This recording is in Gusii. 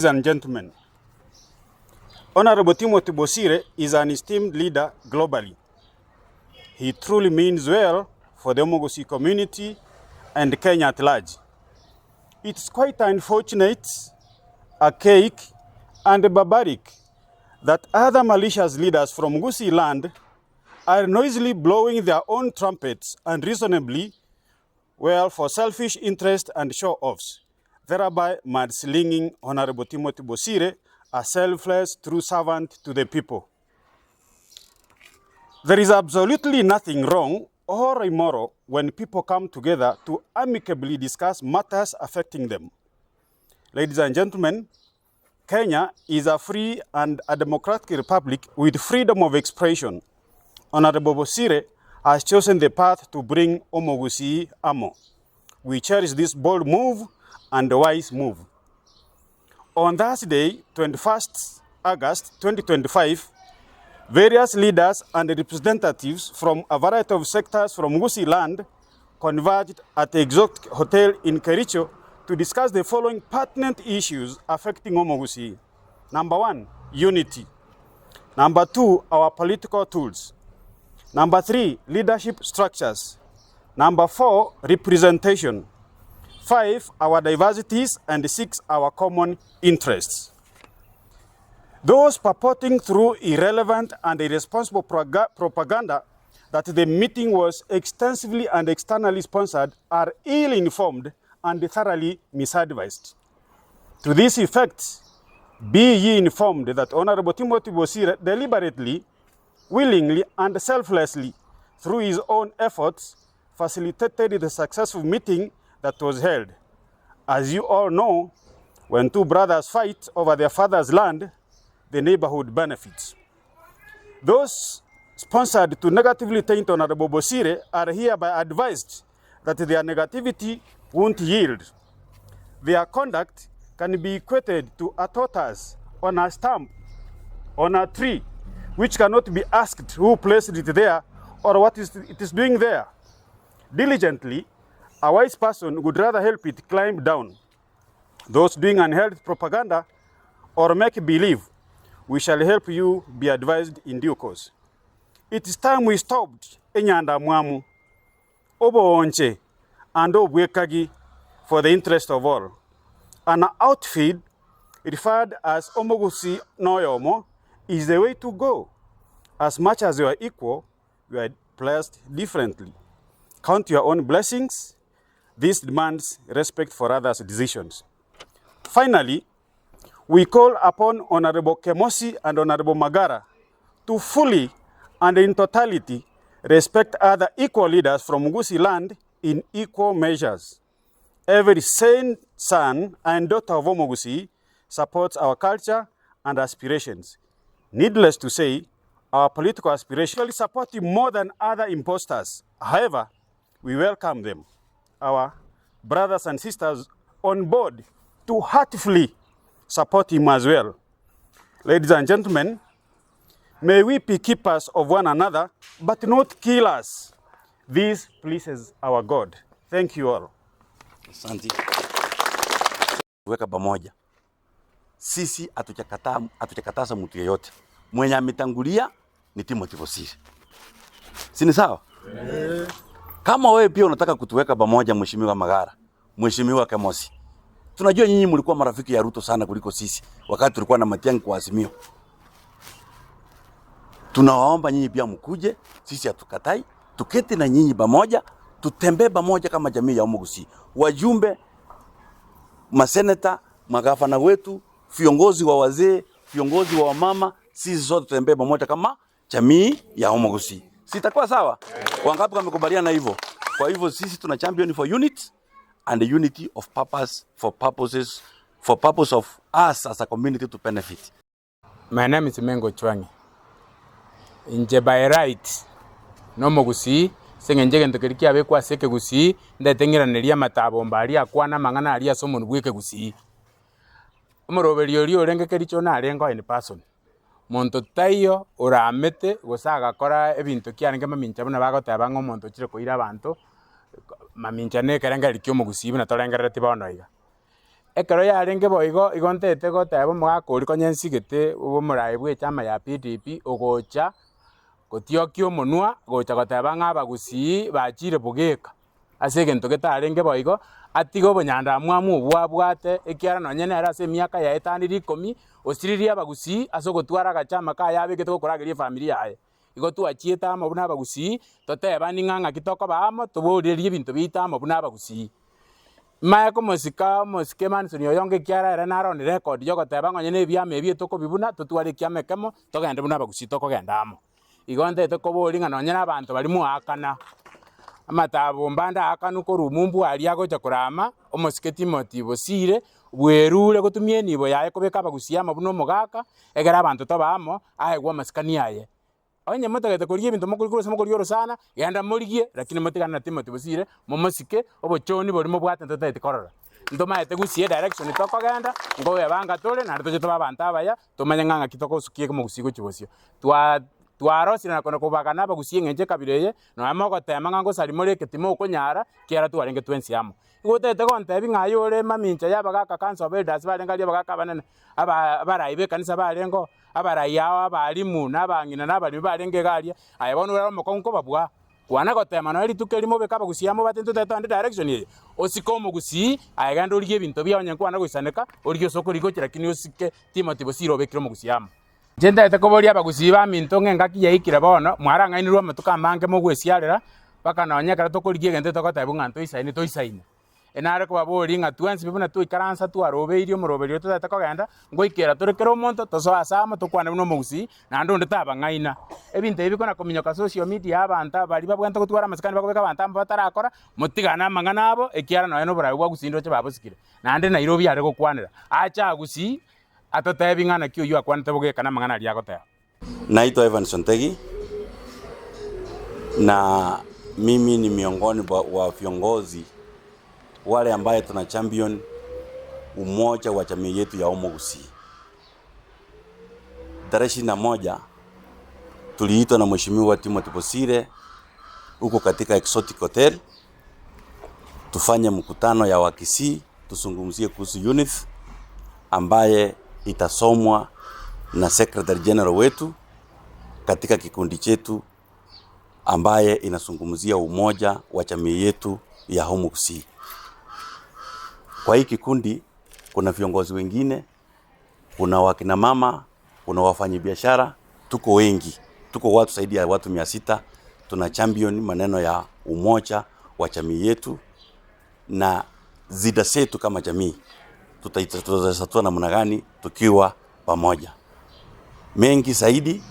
and gentlemen, Honorable Timothy Bosire is an esteemed leader globally. He truly means well for the Omogusii community and Kenya at large. It's quite unfortunate, archaic, and barbaric that other malicious leaders from Gusii land are noisily blowing their own trumpets unreasonably well for selfish interest and show-offs, thereby mudslinging Honorable Timothy Bosire, a selfless true servant to the people. There is absolutely nothing wrong or immoral when people come together to amicably discuss matters affecting them. Ladies and gentlemen, Kenya is a free and a democratic republic with freedom of expression. Honorable Bosire has chosen the path to bring Omogusii amo. We cherish this bold move and wise move. On Thursday, 21st August 2025, various leaders and representatives from a variety of sectors from Gusii land converged at the Exotic Hotel in Kericho to discuss the following pertinent issues affecting Omogusii. Number one, unity. Number two, our political tools. Number three, leadership structures. Number four, representation. Five, our diversities. And six, our common interests. Those purporting through irrelevant and irresponsible propaganda that the meeting was extensively and externally sponsored are ill-informed and thoroughly misadvised. To this effect, be ye informed that Honorable Timothy Bosire deliberately, willingly, and selflessly, through his own efforts, facilitated the successful meeting that was held. As you all know, when two brothers fight over their father's land, the neighborhood benefits. Those sponsored to negatively taint Honorable Bosire are hereby advised that their negativity won't yield. Their conduct can be equated to a tortoise on a stump, on a tree, which cannot be asked who placed it there or what is it is doing there. Diligently, a wise person would rather help it climb down. Those doing unhealthy propaganda or make believe, we shall help you be advised in due course. It is time we stopped enyandamwamu, oboonche, and obwekagi for the interest of all. An outfit referred as Omogusii Noyomo is the way to go. As much as you are equal, you are blessed differently. Count your own blessings. This demands respect for others' decisions. Finally, we call upon Honorable Kemosi and Honorable Magara to fully and in totality respect other equal leaders from Gusii land in equal measures. Every sane son and daughter of Omogusii supports our culture and aspirations. Needless to say, our political aspirations support him more than other imposters. However, we welcome them, our brothers and sisters on board, to heartfully support him as well. Ladies and gentlemen, may we be keepers of one another, but not killers. This pleases our God. Thank you all. Asante. Weka pamoja. Sisi hatujakataa hatujakataza mtu yeyote. Mwenye ametangulia ni Timothy Bosire. Si ni sawa? Kama wewe pia unataka kutuweka pamoja, Mheshimiwa Magara, Mheshimiwa Kemosi. Tunajua nyinyi mlikuwa marafiki ya Ruto sana kuliko sisi wakati tulikuwa na Matiang'i kwa Azimio. Tunawaomba nyinyi pia mkuje, sisi hatukatai, tuketi na nyinyi pamoja, tutembee pamoja kama jamii ya Omogusii. Wajumbe, maseneta, magavana wetu, viongozi wa wazee, viongozi wa wamama, sisi sote tutembee pamoja kama jamii ya Omogusii. Sitakuwa sawa? Wangapi wamekubaliana hivyo? Kwa hivyo sisi tuna champion for unity and the unity of purpose for purposes for purpose of us as a community to benefit. My name is Mengo Chwang'i. Inche by right nomogusii ase eng'encho egento keria kiabekwa ase ekegusii ndete ng'iranerie amatabombo aria akwana amang'ana aria ase omonwa bwa ekegusii. Omoroberi oria orenge kericho narenge in person, monto taiyo oramete gose agakora ebinto kiarenge mamincha buna bagoteba ng'a omonto ochire koira abanto mamincha na ekerengererio kia omogusii buna torengereretie bono iga. Ekero yarenge boigo, igo ntete goteba omogaka oria konya nsigete omoraai bw'echama ya PDP ogocha gotiokia omonwa gocha goteba ng'a abagusii bachire bogeka ase egento getarenge boigo, atige obonyandamwamu obwo abwate ekiagera nonye nere ase emiaka yaye etanire ikomi, osiririe abagusii ase ogotwara agachama kaye abegete gokorageria efamiri yaye. Igo twachiete amo buna abagusii, totebani ng'a ng'aki tokoba amo, toborirerie ebinto biaito amo buna abagusii. Manye komosika omosike Manson oyonge ekiagera ere nare on record yogoteba ng'a onye na ebiama ebi etokobibuna, totware ekiama ekemo, togende buna abagusii tokogenda amo. Igo ntagete koboria ng'a nonye na abanto baria mwaakana, amatabomba ande aakanwe korwa mumbu aria agocha korama, omosike Timothy Bosire, bwerure gotumia enibo yaye kobeka abagusii amo buna omogaka, ekero abanto toba amo, aegwe amasikani aye. Onye motagete korigia ebinto mokorigia gose mokorigia orosana, genda morigie, lakini motigane na Timothy Bosire, momosike, obochoni boria mobwate ntotageti korora. Ntomaete gusii edirection tokogenda, nkobebanga tore, naende toche tobe abanto abaya, tomanye ng'a ng'aki togosukia omogusii gochia bosio. Twa twarosire na kona kobagana abagusii eng'encho ekabira eye, nonya mogotema ng'a ngosaria more eke timokonyara, ekiagera twarenge twensi amo. Igo otagete gontebia ng'a aye ore mamincha ya abagaka council of elders barenge aria abagaka abanene, aba abarai b'ekanisa barenge oo, abarai ao, abalimu, na abang'ina, na abaremi barenge iga aria, aye bono orare omokong'u kobabua. Kwana gotema nonya rituko erimo obeke abagusii amo obate intwe totagete direction eye, osike omogusii, aye genda origie ebinto biao onye nkwana goisaneka, origie ase okorigia gochia lakini osike Timothy Bosire obekire omogusii amo. Inche ntagete koboria abagusii baminto ng'a engaki yaikire bono, mwarang'ainirwe amatuko amange mogwesiarera, mpaka nonya ekero tokorigia egento togotebwa ng'a ntoisaine toisaine. Nare kobaboria ng'a twensi pi buna twaikaransa twarobeirie omoroberio oria totagete kogenda, ngoikera tore kera omonto, tosoe ase amo tokwane buna omogusii, naende onde tabang'aina. Ebinto ebi bikona kominyoka social media abanto baria babwenerete gotwara amasikani bakobeka abanto amo batarakora, motigane amang'ana abo, ekiagera nonya na oboraai bwa gusii ndoche babosikire. Naende Nairobi are gokwanera, ache agusii, atotebi ng'a naki oyio akwanete bogeka na amang'ana aria agoteba. Naitwa Evans Ontegi na mimi ni miongoni wa viongozi wale ambaye tuna champion umoja wa jamii yetu ya Omogusii. Tarehe 21 tuliitwa na Mheshimiwa Timothy Bosire huko katika Exotic Hotel tufanye mkutano ya Wakisii tuzungumzie kuhusu UNIF ambaye itasomwa na Secretary General wetu katika kikundi chetu ambaye inazungumzia umoja wa jamii yetu ya humu Kisii. Kwa hii kikundi kuna viongozi wengine, kuna wakina mama, kuna wafanyabiashara, tuko wengi, tuko watu zaidi ya watu 600. Tuna champion maneno ya umoja wa jamii yetu na zida zetu kama jamii tutatatua namna gani tukiwa pamoja. Mengi zaidi.